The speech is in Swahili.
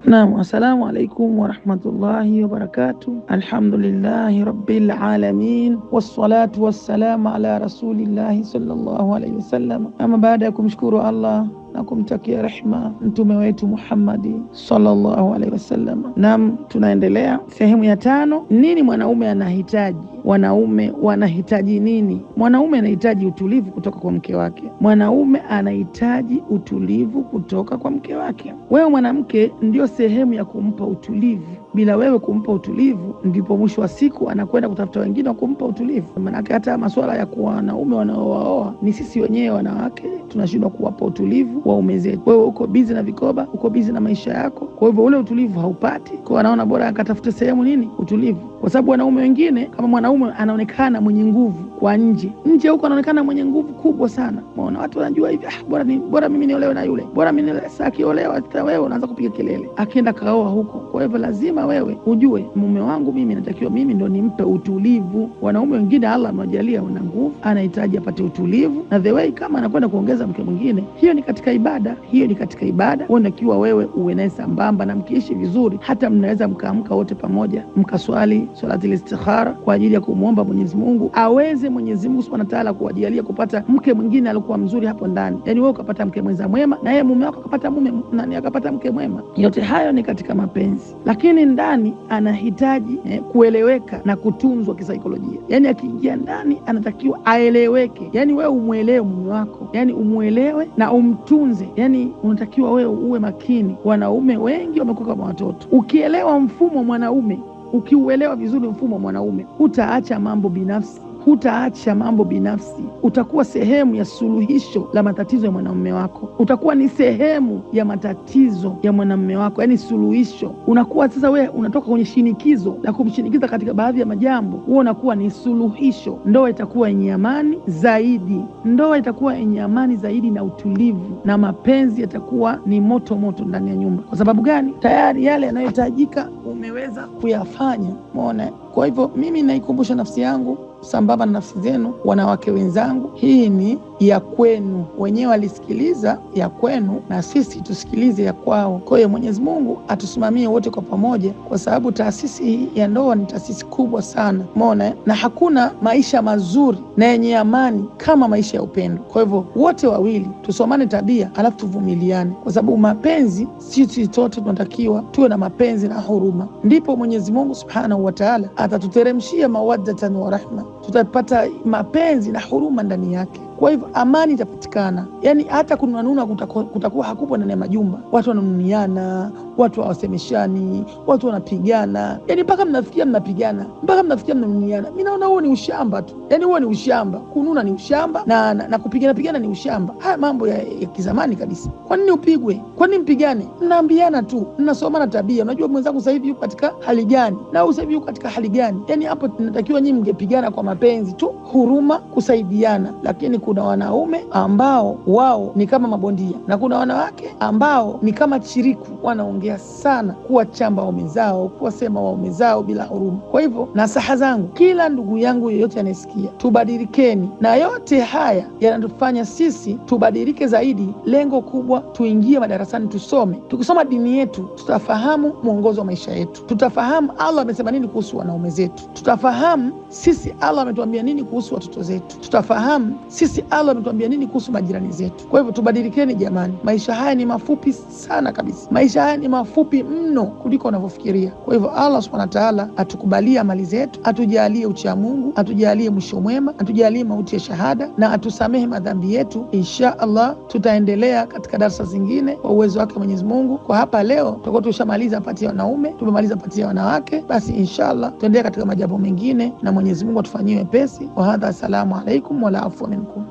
Naam, assalamu alaikum warahmatullahi wabarakatuh. Alhamdulillahi rabbil alamin wassalatu wassalamu ala rasulillahi sallallahu alayhi wasallam. Ama baada ya kumshukuru Allah na kumtakia rehma mtume wetu Muhammadi sallallahu alaihi wasallam. Naam, tunaendelea sehemu ya 5. Nini mwanaume anahitaji? Wanaume wanahitaji nini? Mwanaume anahitaji utulivu kutoka kwa mke wake. Mwanaume anahitaji utulivu kutoka kwa mke wake. Wewe mwanamke ndio sehemu ya kumpa utulivu. Bila wewe kumpa utulivu, ndipo mwisho wa siku anakwenda kutafuta wengine wa kumpa utulivu. Maana hata masuala ya kuwa wanaume wanaooa ni sisi wenyewe wanawake tunashindwa kuwapa utulivu waume zetu. Wewe uko busy na vikoba, uko busy na maisha yako, kwa hivyo ule utulivu haupati. Kwa anaona bora akatafute sehemu nini utulivu, kwa sababu wanaume wengine, kama mwanaume anaonekana mwenye nguvu kwa nje, nje huko anaonekana mwenye nguvu kubwa sana, unaona watu wanajua hivi, bora mimi niolewe na yule, bora mimi sasa akiolewa hata wewe unaanza kupiga kelele, akienda kaoa huko. Kwa hivyo lazima wewe ujue mume wangu mimi natakiwa mimi ndo nimpe utulivu. Wanaume wengine Allah amewajalia una nguvu, anahitaji apate utulivu, na the way kama anakwenda kuongeza mke mwingine, hiyo ni katika ibada, hiyo ni katika ibada. Unatakiwa wewe uwe naye sambamba na mkiishi vizuri, hata mnaweza mkaamka wote pamoja mkaswali swalatul istikhara kwa ajili ya kumuomba Mwenyezi Mungu aweze Mwenyezi Mungu Subhanahu wa Ta'ala kuwajalia kupata mke mwingine alikuwa mzuri hapo ndani. Yani wewe ukapata mke mwenza mwema na yeye mume wako akapata mume nani akapata mke mwema. Yote hayo ni katika mapenzi. Lakini ndani anahitaji kueleweka na kutunzwa kisaikolojia. Yani akiingia ndani anatakiwa aeleweke. Yani wewe umuelewe mume wako, yani umuelewe na umtunze. Yani unatakiwa wewe uwe makini. Wanaume wengi wamekuwa kama watoto. Ukielewa mfumo mwanaume, ukiuelewa vizuri mfumo mwanaume, hutaacha mambo binafsi. Hutaacha mambo binafsi. Utakuwa sehemu ya suluhisho la matatizo ya mwanamume wako. Utakuwa ni sehemu ya matatizo ya mwanamume wako, yani suluhisho. Unakuwa sasa wewe unatoka kwenye shinikizo la kumshinikiza katika baadhi ya majambo, wewe unakuwa ni suluhisho. Ndoa itakuwa yenye amani zaidi. Ndoa itakuwa yenye amani zaidi na utulivu, na mapenzi yatakuwa ni moto moto ndani ya nyumba. Kwa sababu gani? Tayari yale yanayohitajika umeweza kuyafanya. Umeona? Kwa hivyo mimi naikumbusha nafsi yangu sambamba na nafsi zenu wanawake wenzangu, hii ni ya kwenu. Wenyewe walisikiliza ya kwenu na sisi tusikilize ya kwao. Kwa hiyo Mwenyezi Mungu atusimamie wote kwa pamoja, kwa sababu taasisi hii ya ndoa ni taasisi kubwa sana. Umeona? Na hakuna maisha mazuri na yenye amani kama maisha ya upendo. Kwa hivyo wote wawili tusomane tabia, alafu tuvumiliane, kwa sababu mapenzi, sisi sote tunatakiwa tuwe na mapenzi na huruma. Ndipo Mwenyezi Mungu Subhanahu wa Ta'ala atatuteremshia mawaddatan wa rahma, tutapata mapenzi na huruma ndani yake. Kwa hivyo amani itapatikana. Yani hata kununua kutakuwa hakupo ndani ya majumba. Watu wananuniana, watu hawasemeshani, watu wanapigana. Yani mpaka mnafikia mnapigana, mpaka mnafikia mnanuniana. Mimi naona huo ni ushamba tu. Yani huo ni ushamba. Kununa ni ushamba na kupigana pigana ni ushamba. Haya mambo ya kizamani kabisa. Kwa nini upigwe? Kwa nini mpigane? Mnaambiana tu, mnasomana tabia. Unajua mwenzangu sasa hivi yuko katika hali gani? Na wewe sasa hivi yuko katika hali gani? Yani hapo tunatakiwa nyinyi mngepigana kwa mapenzi tu, huruma, kusaidiana. Lakini kuna wanaume ambao wao ni kama mabondia na kuna wanawake ambao ni kama chiriku, wanaongea sana, kuwachamba waume zao, kuwasema waume zao bila huruma. Kwa hivyo nasaha zangu kila ndugu yangu yeyote anayesikia, tubadilikeni, na yote haya yanatufanya sisi tubadilike zaidi. Lengo kubwa tuingie madarasani tusome. Tukisoma dini yetu tutafahamu mwongozo wa maisha yetu, tutafahamu Allah amesema nini kuhusu wanaume zetu, tutafahamu sisi Allah ametuambia nini kuhusu watoto zetu, tutafahamu sisi Allah ametuambia nini kuhusu majirani zetu. Kwa hivyo tubadilikeni jamani, maisha haya ni mafupi sana kabisa. Maisha haya ni mafupi mno kuliko unavyofikiria. Kwa hivyo Allah Subhanahu wa Ta'ala atukubalie amali zetu, atujalie ucha Mungu, atujalie mwisho mwema, atujalie mauti ya shahada na atusamehe madhambi yetu. Insha Allah tutaendelea katika darasa zingine kwa uwezo wake Mwenyezi Mungu. Kwa hapa leo tutakuwa tushamaliza pati ya wanaume, tumemaliza pati ya wanawake. Basi insha Allah tuendelee katika majambo mengine na Mwenyezi Mungu atufanyie wepesi. Wa hadha, assalamu alaikum wala afwa minkum.